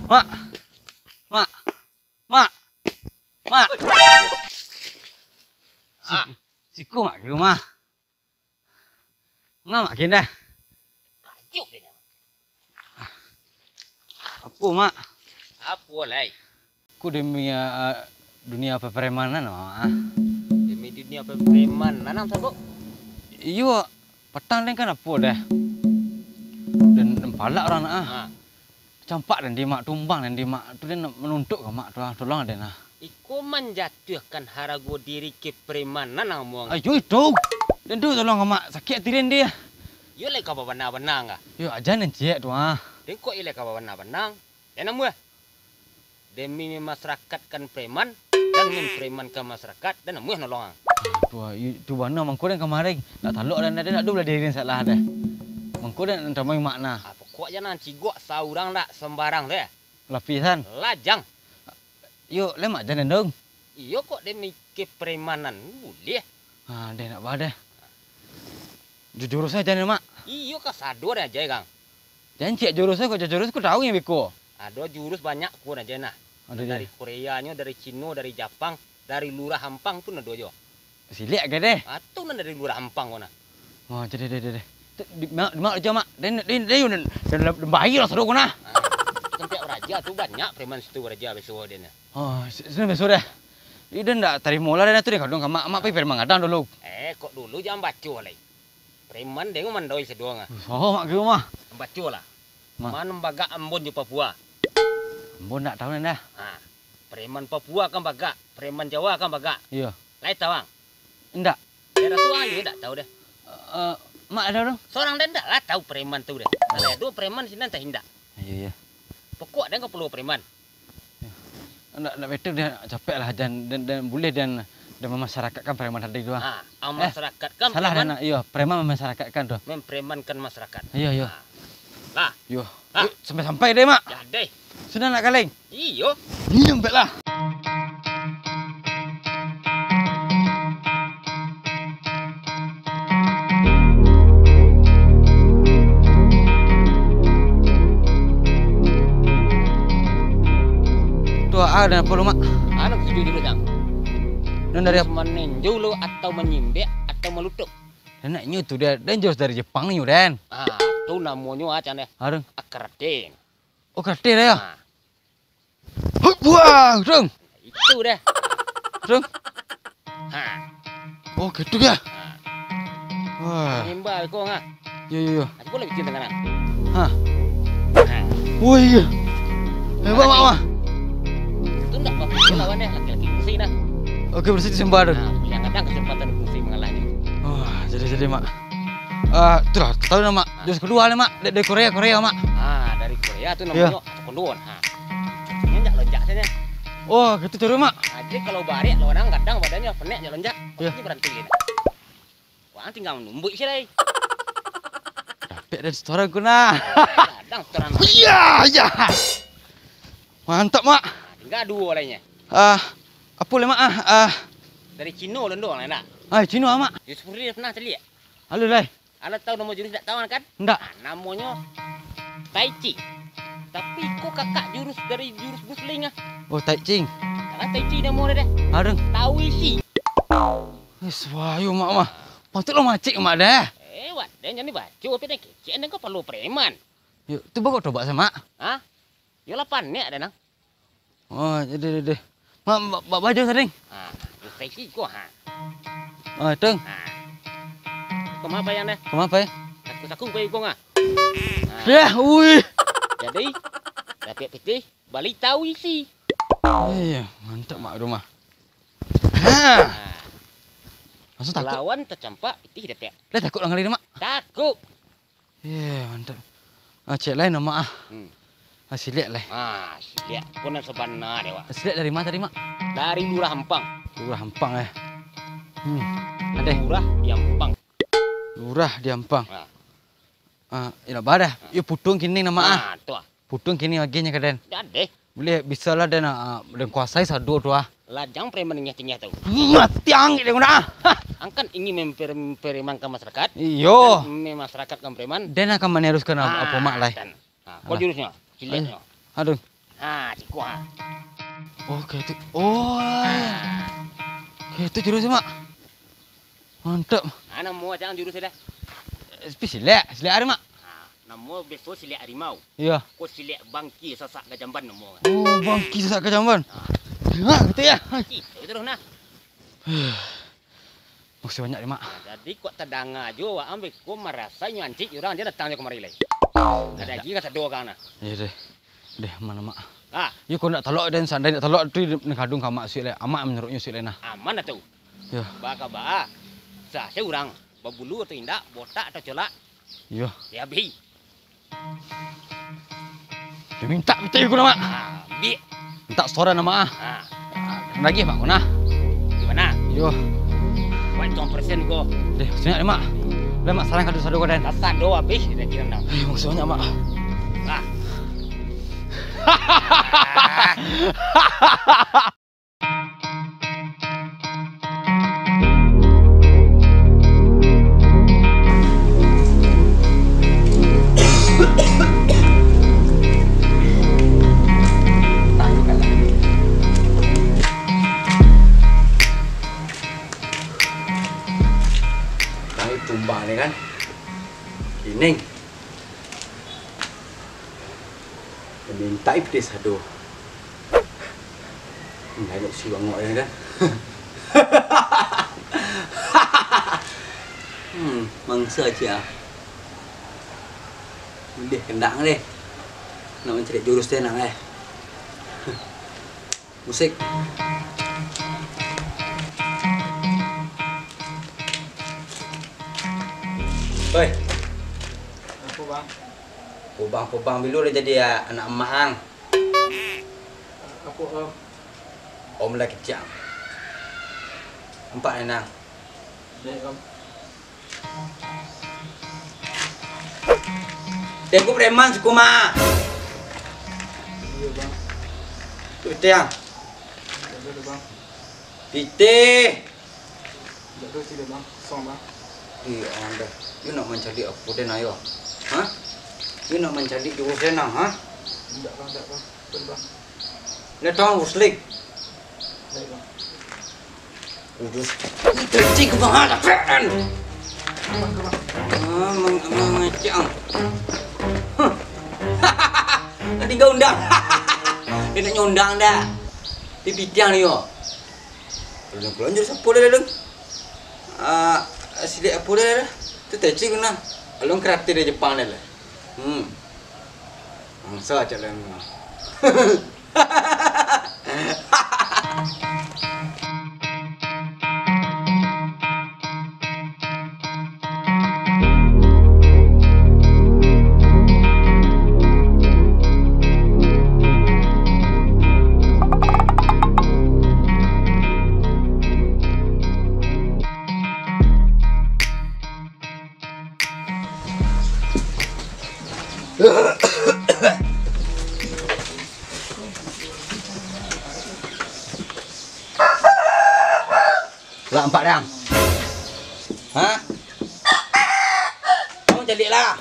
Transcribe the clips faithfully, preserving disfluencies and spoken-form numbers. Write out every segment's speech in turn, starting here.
Mak. Mak. Mak. Mak. Ah. Siko mak di rumah. Ngah mak kin dah. Apo mak? Apo lai? Ku demi, ah, dunia perpremanan mak ah. Demi dunia perpremanan nang sago? Iyo, patang den kan apo dah. Den, den palak urang nak ah. Ha. Campak den di mak, tumbang den di mak tu, den nak manuntuk ka mak tu ah, tolong den ah. Iko manjatuahkan harago diri kepremanan nang muang. Ayo itu. Den tu tolong ka mak, sakik ati den di. Iyo lai ka babana-bana ka? Yo aja den ciek tu ah. Den kok iyo lai ka babana-bana. Den namuah. Demi memasyarakatkan preman dan mempremankan masyarakat, den namuah nolong ang. Wah, itu bana mangko den kamari. Nak talok den, den nak dulu lah diri salah deh. Mangko den tamai makna. Ah, pokok jan ang cigok saurang dak sembarang deh. Lapisan. Lajang. Yo, lemak jan den dong. Iyo kok demi kepremanan buliah. Ah, deh nak bah deh. Jujurus aja nih, Mak. Iyo, kasado deh aja, Kang. Jan ciek jurus ko, jurus ko tahu nyo beko. Ado jurus banyak ko aja nah. Ado dari je. Koreanyo, dari Cino, dari Japang, dari Lurah Ampang pun ado jo. Silek ke deh? Ah, tu nan dari Lurah Ampang ko nah. Oh, deh, deh, deh, deh. Tu di ma-, di ma aja, Mak? Den, den, den, den, den, den bayar lah sadoko nah. Ah, tempat raja tu banyak preman situ raja biaso den. Oh, si-, sini biaso deh. Ih, den ndak tarimo lah den tu deh, kadang ka Mak, Mak pai preman gadang dulu. Eh, kok dulu jan baco lai. Preman den mandoi sadoang ah. Oh, Mak kiro mah. Baco lah. Mah. Man bagak Ambon jo Papua. Ambon ndak tahu den dah. Ha. Preman Papua kan bagak, preman Jawa kan bagak. Iyo. Lai tahu ang? Indak. Daerah tu ang iyo indak tahu deh. Eh, Mak ado tu? Sorang den ndak lah tahu preman tu deh. Kalau ado preman sinan tahu indak. Iyo, iyo. Pokok den ka perlu preman. Ndak, ndak betul den, capek lah, jan, den, den, buliah den, den mamasyarakatkan preman tadi tu, ah. Ha, eh, mamasyarakatkan salah preman. Den, iyo, preman mamasyarakatkan tu. Mempremankan masyarakat. Iyo, iyo. Ha. Lah. Iyo. Ha. Yuk, sampai-sampai deh, Mak. Jadi. Sudah nak kaleng? Iyo. Iyo, baiklah. Tu ah, den apo lo, Mak? Anu, tuju dulu, Cang. Den dari ap- Manenjo lo atau manyimbek atau malutuk? Den nak inyo tu, dia, den jurus dari Jepang ni, den. Ah, tu namonyo ah, Cang, deh. Ah, den. Ah, karate. Oh, karate deh, ya? Ah. Hup, wah, dong. Itu deh. Dong. Ha. Oh, gitu ya? Ha. Wah. Nimbal ko, ha. Yo, yo, yo. Aku boleh bikin tangan. Ha. Ha. Oh, iya. Hebat, Mak, Mak. Itu ndak apa-apa lawan deh, laki-laki besi nah. Oke, besi itu sembah, dong. Nah, yang ada kesempatan besi mengalahnya. Wah, jadi, jadi, Mak. Ah, itulah, tahu nama. Jurus kedua ni, Mak. Dari, dari Korea, Korea, Mak. Ah, dari Korea tu. Iya. Namanya Taekwondo. Ha. Ini ndak lonjak saja. Oh, gitu terus, Mak. Jadi kalau barek lo orang kadang badannya penek je lonjak. Iya. Pasti berhenti gitu. Wah, tinggal menumbuh sih, lai. Dapet dari setoran ku nah. Kadang setoran. Iya, iya. Mantap, Mak. Nah, tinggal dua lainnya. Ah, apa le, Mak? Ah, ah. Dari Cino londo lah, nak. Ah, Cino, Mak. Yusufri pernah celiak. Halo, lai. Anda tahu nama jurus dak tahu kan? Ndak. Nah, namonyo Tai Chi. Tapi ko kakak jurus dari jurus Bruce Lee ah. Oh, Tai Chi. Salah Tai Chi namo dia deh. Aduh. Tawi Chi. Wis, wah, yo, Mak, mah. Patut lo macik, Mak, deh. Eh, wak, dia jadi baco, tapi dia kecek, dia kepala preman. Yuk, tu bawa coba sama. Hah? Yo lapan ni ada nang. Oh, deh, deh, deh. Mak, ba-, ba-, baju sering. Ah, usai siko, ha. Oh, tung. Ah. Kau apa yang dah? Kau apa ya? Saku-saku kau ikong ah. Ah. Dah, ui. Jadi, dapek pitih, bali tahu isi. Iya, mantap mak rumah. Ha. Ah. Langsung takut. Lawan tacampak, pitih dapek. Lah takut lah ngalih mak. Takut. Ye, mantap. Ah, cek lain nama ah. Hmm. Ah, siliak lai. Ah, siliak. Ko nan sabana deh, Wak. Siliak dari ma tadi, Mak? Dari Lurah Ampang. Lurah Ampang, eh. Hmm. Adeh. Lurah di Ampang. Lurah di Ampang. Ah. Ah, yo badah. Ah. Yo putuang kini nama ah. Ah, tu ah. Putuang kini agihnyo ka den. Jadi. Buliah, bisalah den, ah, den kuasai sado tu ah. Lajang preman tinggi-tinggi tu. Mati angin den guna ah. Hah. Angkan ingin memper-, mempremankan masyarakat. Iyo. Dan memasyarakatkan preman. Den akan meneruskan ap-, apo mak lai. Dan, ah, alah. Kau jurusnyo, siliaknyo. Aduh. Ha, ciko ha. Oh, kayak itu. Oh, kayak itu jurusnya, Mak. Mantap. Ha, namo aja jurus dah. Eh, tapi silek, silek hari, Mak. Ha, namo biaso silek harimau. Iya. Ko silek bangki sasak gajamban namo. Oh, bangki sasak gajamban. Ha. Nah, gitu ya. Itu terus nah. Makasih banyak, Mak. Jadi kok tadanga jo awak ambe ko marasa nyo ancik urang, dia datang jo kamari lai. Ada lagi ka sado kang nah. Iya deh. Deh, aman, Mak. Ah. Yo, kok ndak talok den, sandai ndak talok tu, den kadung ka Mak suik lai. Amak manyuruhnyo suik lai nah. Aman dah tu. Yo. Baka ba. Sah se urang, babulu atau indak, botak atau colak. Yo. Ya, bi. Dia minta pitih ku nah, Mak. Ah, ambiak. Minta setoran nah, Mak. Ah. Lagi, Mak, ku nah. Di mana? Yo. Buat hitung persen ko. Deh, banyak deh, Mak. Udah, Mak, sarang kado sado ko, den. Sado habis, dia kira nak. Eh, makasih banyak, Mak. Nah. Tahu tumbang ni kan? Kining. Mintak ipis ado. Hmm, elok si bangok ni kan. Hmm, mangsa cia. Ulih kendang deh. Nak mancari jurus tenang eh. Musik. Oi. Apo, Bang? Pobang-pobang bilo lah jadi, ah, anak emak ang. Apo, Om? Om lah kecek ang. Nampak ni, Nang? Dek, Om. Dek, ku preman suku mah. Iyo, Bang. Tu pitih, ang. Iyo, Bang. Pitih. Indak ado sih, Bang. Kosong, Bang. Ih, ang dah. Yo nak mancaliak apo den, ayo? Hah? Yo nak mancaliak jurus den, ha? Indak, Bang, indak, Bang. Ampun, Bang. Lah tahu, Slik. Baik, Bang. Kudus. Cacing ke Bang, ha, tak keren. Bang, Bang. Ah, mang-, mang-, mangecek, ang. Huh. Nanti kau undang. Dia nak nyondang dah. Dia pitih ang ni, yo. Kalau keluar jurus apo dah, dah? Ah, silek apo dah, dah? Tu teci guna. Alun karate dari Jepang dah lah. Hmm. Mangsa cak lain mah. Lah, ampak dang. Ha? Kamu caliak lah.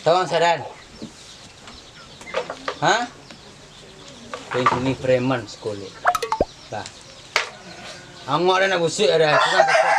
Tawang sadan. Ha? Kau ini preman sekolah. Lah. Angok dah nak busuk dah. Kurang kasar.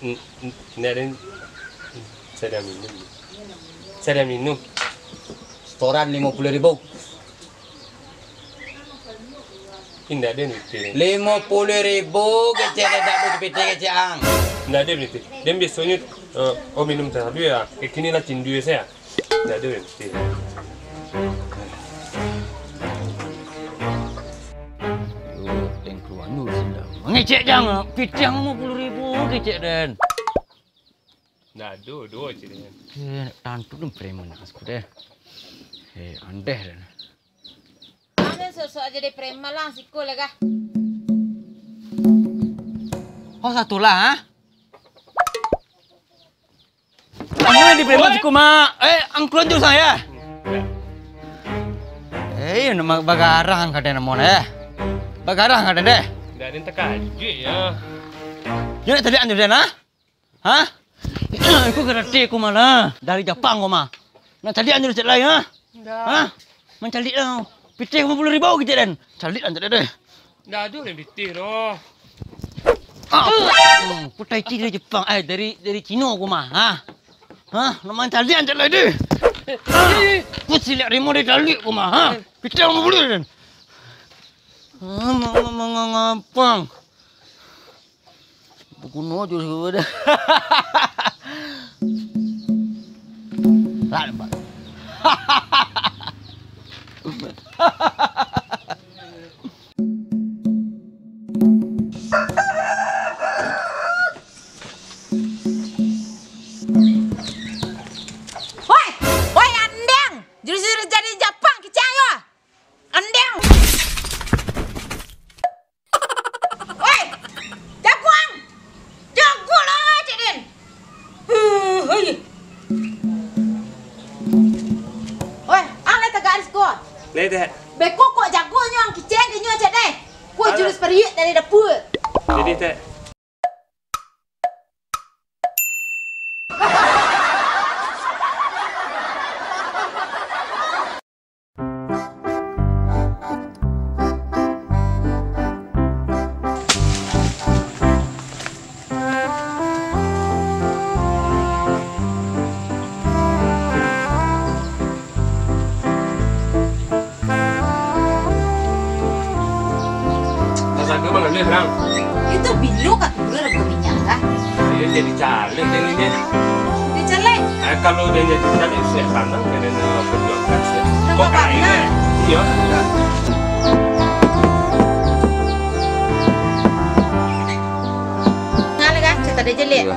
N-, n-, ndak ado. Sada minum. Sada minum. Setoran limo puluah ribu. Indak ado nitih. Limo puluah ribu kecek, dak ado pitih kecek ang. Indak ado nitih. Den biasonyo, eh, oh, minum teh sajo ya. Kini lah cindui sajo. Indak ado nitih. Yo, den kaluar dulu sandal. Mangecek jang, pitih limo puluah ribu kecek den. Nah, duo, duo cik den. Eh, tantu tu preman nak suku deh. Eh, andeh den. Ang den sok-sok jadi preman lah, siko lah kah? Oh, satu lah, ha? Kamu yang di preman suku, Mak. Eh, ang keluar jurus ang, ya? Eh, nama bagarang kaden namo, eh. Bagarang kaden deh. Ndak ado takajuik, ya. Yo nak taliak ang tu den, ha? Ha? Iko karate ko mah lah. Dari Japang ko mah. Nak caliak anjo cek lai, ha? Ndak. Ha? Mancaliak lah. Pitih limo puluah ribu kecek den. Caliak anjo deh. Ndak ado lai pitih doh. Ah, hmm, kutai ti dari Jepang, eh, dari, dari Cino ko mah, ha? Ha? Nak mancaliak anjo lai deh. Ah, ku caliak rimo dari caliak ko mah, ha? Pitih limo puluah den. Ha, ma-, ma-, ma-, ngapang. Baguno jo sudah. Lah, nampak. Woi, woi, Andeng! Jurus-jurus dari Japang, kicek yo! Andeng! Oi! Jaguang! Jaguang lah, Cik Din! Huh, hei! Oi, ang lai tagak di siko. Lai, Tek. Beko kok jago nyo ang kicek di nyo, Cik Din. Kok jurus periuk dari dapur. Jadi, Tek. Rasakan bang, ni, Bang. Itu bilo ka turun dah minyak kah? Iyo, jadi caleg dia ni, dia. Dia caleg? Ah, kalau dia jadi caleg, saya sanang dia nak perjuangkan, saya. Nampak kok kain, banyak. Eh? Iyo. Ngala kah? Cerita dia jelek. Iyo.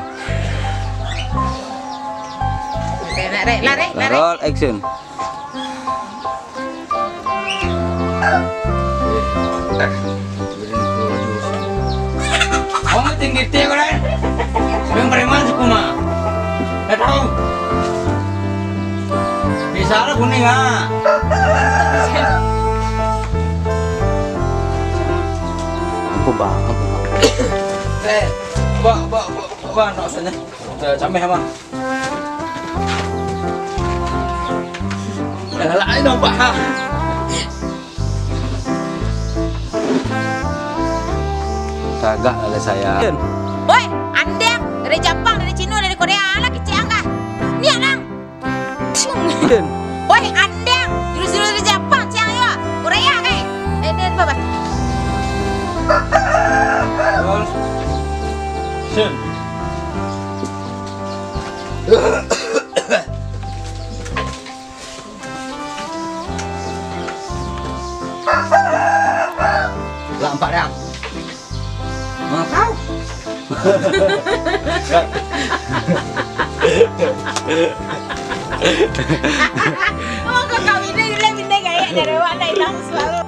Oke, nak, rek, lah, rek, lah, rek. Roll action. Kamu tinggi tinggi, Ren. Yang preman suku mah. Dah tahu. Bisa lah kuning, ah. Apa, Bang? Apa, Bang? Eh, Bang, Bang, Bang, Bang, nak sana. Cameh, Bang. Alah, alah, alah, nampak, ha. Tagak lah, sayang. Woi, Andeng, dari Japang, dari Cino, dari Korea, alah kicik ang kah? Nian ang. Woi, Andeng, jurus-jurus dari Japang, ciang yo. Korea, kai. Eh, ni apa, Bang? Action. Lah, nampak dah. Mana tahu? Oh, kau kawin ni, dia minta gaya dari awak, nak hilang suara.